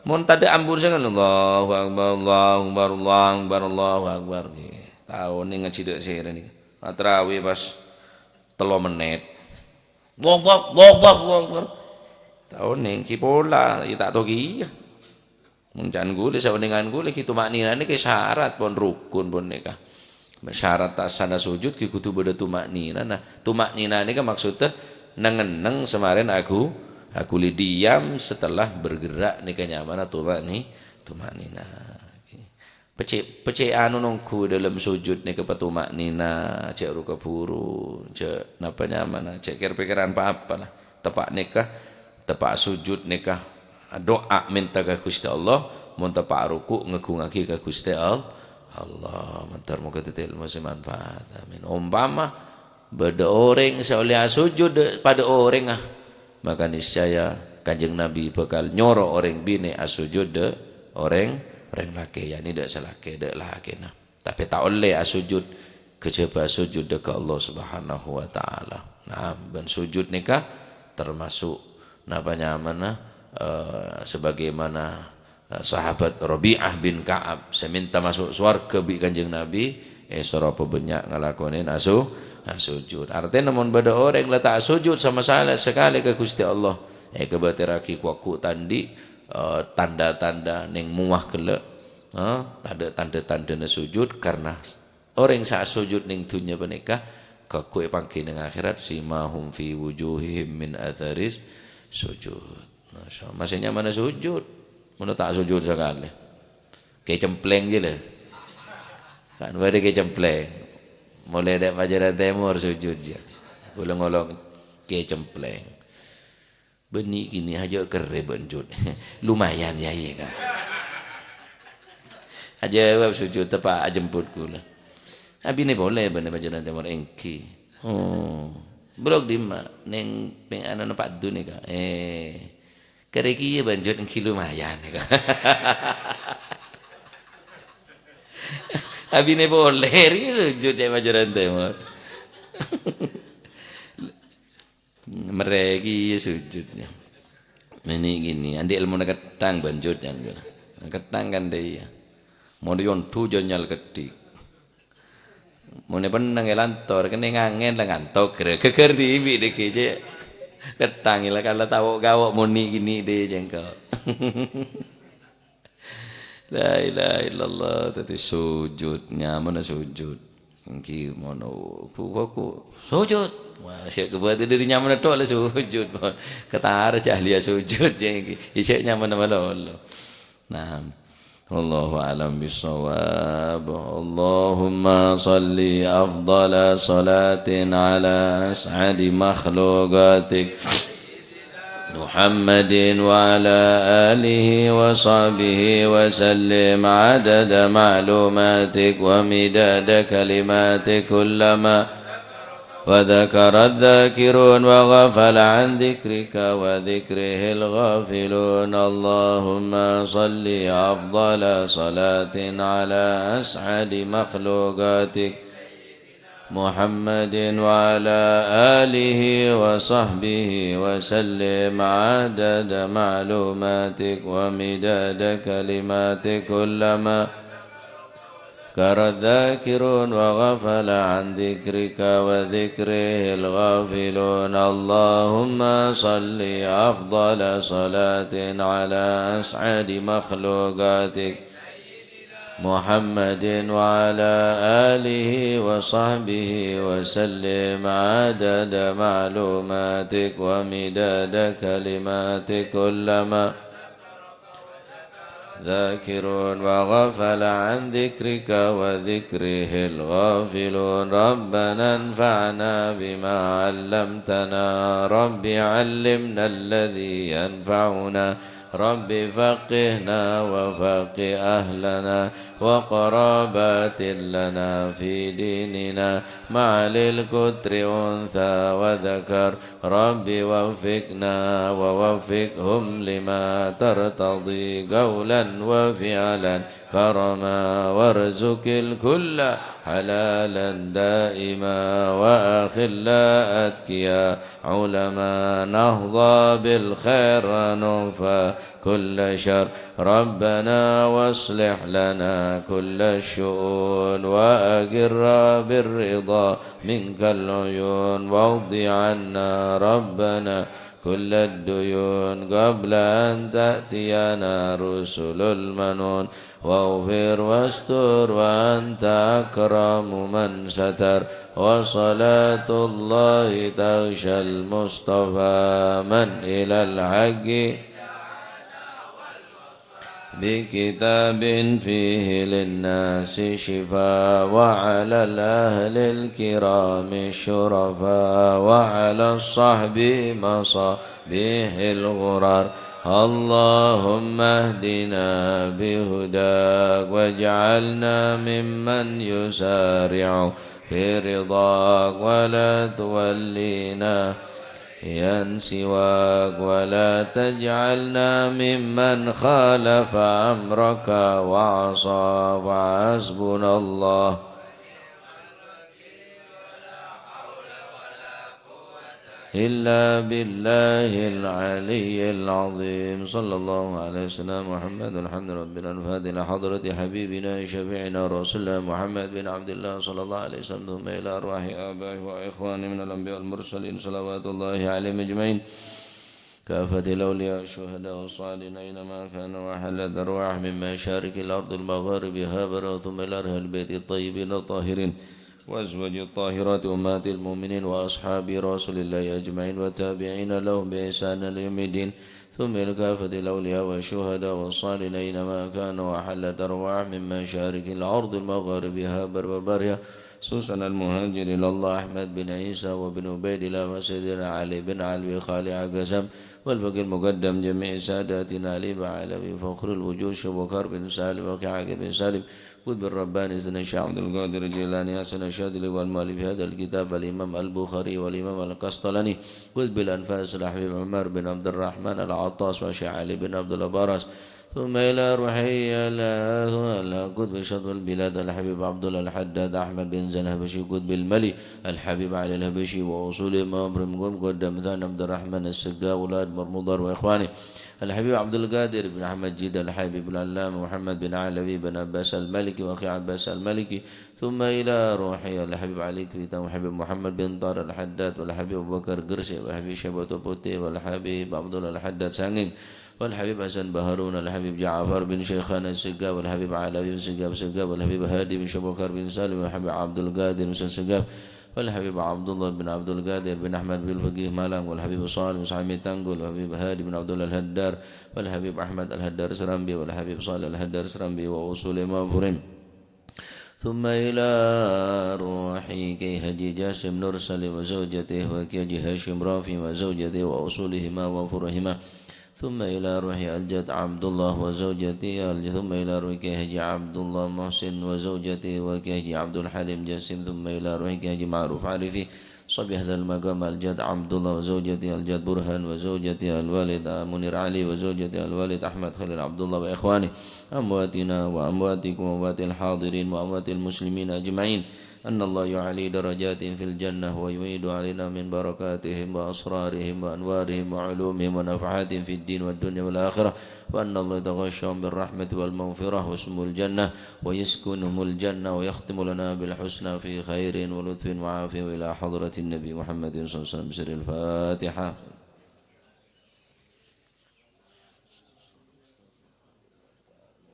Mon tadâ' ambu sanget, Allahu Akbar, Allahu Akbar, Allahu Akbar, Allahu Akbar. Ngghi. Taonè ngajhi dhâ' sèra nèka. Atrawè pas tello mennit. Allahu Akbar, Allahu Akbar, Allahu Akbar. Ta' onèng, ghi' pola, iyâ ta' tao kèya. Mon ca'na ghulâ, saonèngan ghulâ, ghi' tuma'ninah nèka syarat pon rukun pon nèka. Syarat ta' sana sujud ghi' kodhu bâdâ tuma'ninah. Nah, tuma'ninah nèka maksudda neng-enneng samarèn agu-, aghuli diam setelah bergerak nèka nyamana tuma'ni-, tuma'ninah. Pecè', pecè' anu nongghu dâlem sujud nèka patuma'ninah, jhâ' ru-kabhuru, jhâ' napa nyamana, jhâ' kèr-pèkkèran pa-apa la. Teppa' nèka, teppa' sujud nèka, du'a mènta ka Ghustè Allah, mon teppa' ruku' ngaghungngaghi ka Ghustè Al-, Allah. Mandhâr moghâ dhâddhi èlmo sè manfaat. Amin. Ompama bâdâ orèng sè ollè asujud, padâ orèngnga, maka niscaya Kanjeng Nabi bhâkal nyoro orèng binè' asujud dâ' orèng, orèng lakè', yakni dâ' sè lakè', dâ' lakèna. Tapè ta' ollè asujud, kajhâbhâ asujud dâ' ka Allah Subhanahu wa Ta'ala. Nah, bân sujud nèka termasuk napa nyamana, eh, sebagaimana Sahabat Rabi'ah bin Ka'ab sè mènta maso' sowarghâ bi' Kanjeng Nabi, èsoro pabânnya' ngalakonè asu-, asujud. Artèna mon bâdâ orèng la ta' asujud sama sala-, sakalè ka Ghustè Allah, èkabâtèrraghi ko'-, ko' ta' andi', eh, tandhâ-tandhâ nèng mowa ghellâ'. Eh, tadâ' tandhâ-tandhâna sujud karna orèng sè asujud nèng dhunnya panèka ghugghu èpangghi nèng akhèrat, "Simahum fi wujuhihim min atharis sujud." Masya Allah, masih nyamana sujud. Mano ta' sujud sakalè. Kècempleng jiyâ la. Kan bâdâ kècempleng. Molaè dâ' Pajaran Tèmor sujud jiyâ. Ghulâ ngolok kècempleng. Bânnè kènè' ajâ' kerrè bân jut. Lumayan yâ, iyâ, kan. Ajâwâb sujud teppa' ajemput ghulâ. Abinè polè bân Pajaran Tèmor, èngghi. Oh. Bulâ dimma, nèng pèng-, ana'na Pak Dun nèka. Eh. Karè kèya bân jut èngghi lumayan nèka. Abinè polè rèya sujud cè' Pajaran Tèmor. Merrè kèya sujud, yâ. Mènè kènè', andi' èlmona ketthang bân jut, yâ. Ketthang kan, dâ' iyâ. Mon èyondu jâ nyal keddhik. Mon è penneng è lantor, kennèng angèn la ngantok, ghâr-, ghâghâr dhibi' dhâggi' cè'. Ketthang la kala tawo'-kawo' monè kènè' dâ' jengko. La ilaha illallah, dhâddhi sujud, nyamana sujud. Èngghi mono, ku-, ku-, ku-, sujud. Wah, sè kebati dâri nyamana tok la sujud. Ketara jahiliyah sujud, jengki. Isè nyamana malolo. Nah. Wallahu a'lam bissawab. Allahumma salli afdhala salatin ala as'adi makhluqatik. محمد وعلى آله وصحبه وسلم عدد معلوماتك ومداد كلماتك كلما وذكر الذاكرون وغفل عن ذكرك وذكره الغافلون. اللهم صل أفضل صلاة على أسعد مخلوقاتك محمد وعلى آله وصحبه وسلم عدد معلوماتك ومداد كلماتك كلما ذكر الذاكرون وغفل عن ذكرك وذكره الغافلون. اللهم صل أفضل صلاة على أسعد مخلوقاتك محمد وعلى آله وصحبه وسلم عدد معلوماتك ومداد كلماتك كلما ذاكرون وغفل عن ذكرك وذكره الغافلون. ربنا انفعنا بما علمتنا. رب علمنا الذي ينفعنا. رب فقهنا وفقه أهلنا وقرابات لنا في ديننا مع للكتر أنثى وذكر. رب وفقنا ووفقهم لما ترتضي قولا وفعلا كرما وارزق الكل حلالا دائما وأخلاء أتقياء علماء نحظى بالخير ونكفى كل شر. ربنا واصلح لنا كل الشؤون وأقر بالرضا منك العيون واقض عنا ربنا كل الديون قبل أن تأتينا رسل المنون. واغفر واستر وأنت أكرم من ستر. وصلاة الله تغشى المصطفى من إلى الحق بكتاب فيه للناس شفاء، وعلى الأهل الكرام الشرفاء، وعلى الصحب مصابيح الغرر. اللهم اهدنا بهداك، واجعلنا ممن يسارع في رضاك، ولا تولينا وليا سواك، ولا تجعلنا ممن خالف أمرك وعصى. فحسبنا الله إلا بالله العلي العظيم. صلى الله على سيدنا محمد. الحمد لله رب العالمين. الفاتحة لحضرة حبيبنا شفيعنا رسول الله محمد بن عبد الله صلى الله عليه وسلم، ثم إلى أرواح آبائه وإخوانه من الأنبياء والمرسلين صلوات الله عليهم أجمعين. كافة الأولياء والشهداء والصالحين أينما كانوا، وحلت أرواحهم من مشارق الأرض لمغاربها برزخا، ثم إلى أرواح البيت الطيبين الطاهرين وأزواج الطاهرات أمهات المؤمنين وأصحاب رسول الله أجمعين والتابعين لهم بإحسان إلى يوم الدين. ثم إلى كافة الأولياء والشهداء والصالحين أينما كانوا، وحلت أرواحهم من مشارق الأرض لمغاربها برزخا، خصوصا المهاجر إلى الله أحمد بن عيسى وابن عبيد الله وسيدنا علي بن علوي خالع قسم والفقيه المقدم جميع ساداتنا علي بن علوي فخر الوجود شيخ أبو بكر بن سالم وكي عاقب بن سالم قطب الرباني سيدنا الشيخ عبد القادر الجيلاني حسن الشاذلي والمؤلف هذا الكتاب الإمام البخاري والإمام القسطلاني قطب الأنفاس الحبيب عمر بن عبد الرحمن العطاس والشيخ علي بن عبد الله براس ثم إلى روحي القطب شطب البلاد الحبيب عبد الله الحداد أحمد بن زين الحبشي قطب الملي الحبيب علي الحبشي وأصول إمام إبراهيم قدام ثاني عبد الرحمن السقا أولاد مرمضار وإخوانه الحبيب عبد القادر بن أحمد جدة الحبيب العلامة محمد بن علوي بن عباس المالكي وأخي عباس المالكي ثم إلى روحي الحبيب علي كويتا والحبيب محمد بن طارق الحداد والحبيب أبو بكر قرسي والحبيب شيبة بوتي والحبيب عبد الله الحداد سانقينغ والحبيب حسن بهارون، الحبيب جعفر بن شيخان السقاف، والحبيب علوي بن سقاف سقاف، والحبيب هادي بن شبوكر بن سالم، والحبيب عبد القادر بن سقاف، والحبيب عبد الله بن عبد القادر بن أحمد بن الفقيه مالام، والحبيب صالح بن سعيد تنقل، والحبيب هادي بن عبد الله الهدار، والحبيب أحمد الهدار سرمبي، والحبيب صالح الهدار سرمبي، وأصول إمام فريم. ثم إلى روح كي حاجي جاسم نور سليم وزوجته، وكي حاجي هاشم رافي وزوجته وأصولهما وفروعهما. ثم إلى روح الجد عبد الله وزوجته، الج-، ثم إلى روح كي حاجي عبد الله محسن وزوجته، وكي حاجي عبد الحليم جاسم. ثم إلى روح كي حاجي معروف عارفي صاحب هذا المقام، الجد عبد الله وزوجته، الجد برهان وزوجته، الوالد منير علي وزوجته، الوالد أحمد خليل عبد الله وإخوانه، أمواتنا وأمواتكم وأموات الحاضرين وأموات المسلمين أجمعين. أن الله يعلي درجاتهم في الجنة ويعيد علينا من بركاتهم وأسرارهم وأنوارهم وعلومهم ونفحاتهم في الدين والدنيا والآخرة، وأن الله يتغشاهم بالرحمة والمغفرة ويسكنهم الجنة، ويسكنهم الجنة ويختم لنا بالحسنى في خير ولطف وعافية إلى حضرة النبي محمد صلى الله عليه وسلم بسر الفاتحة.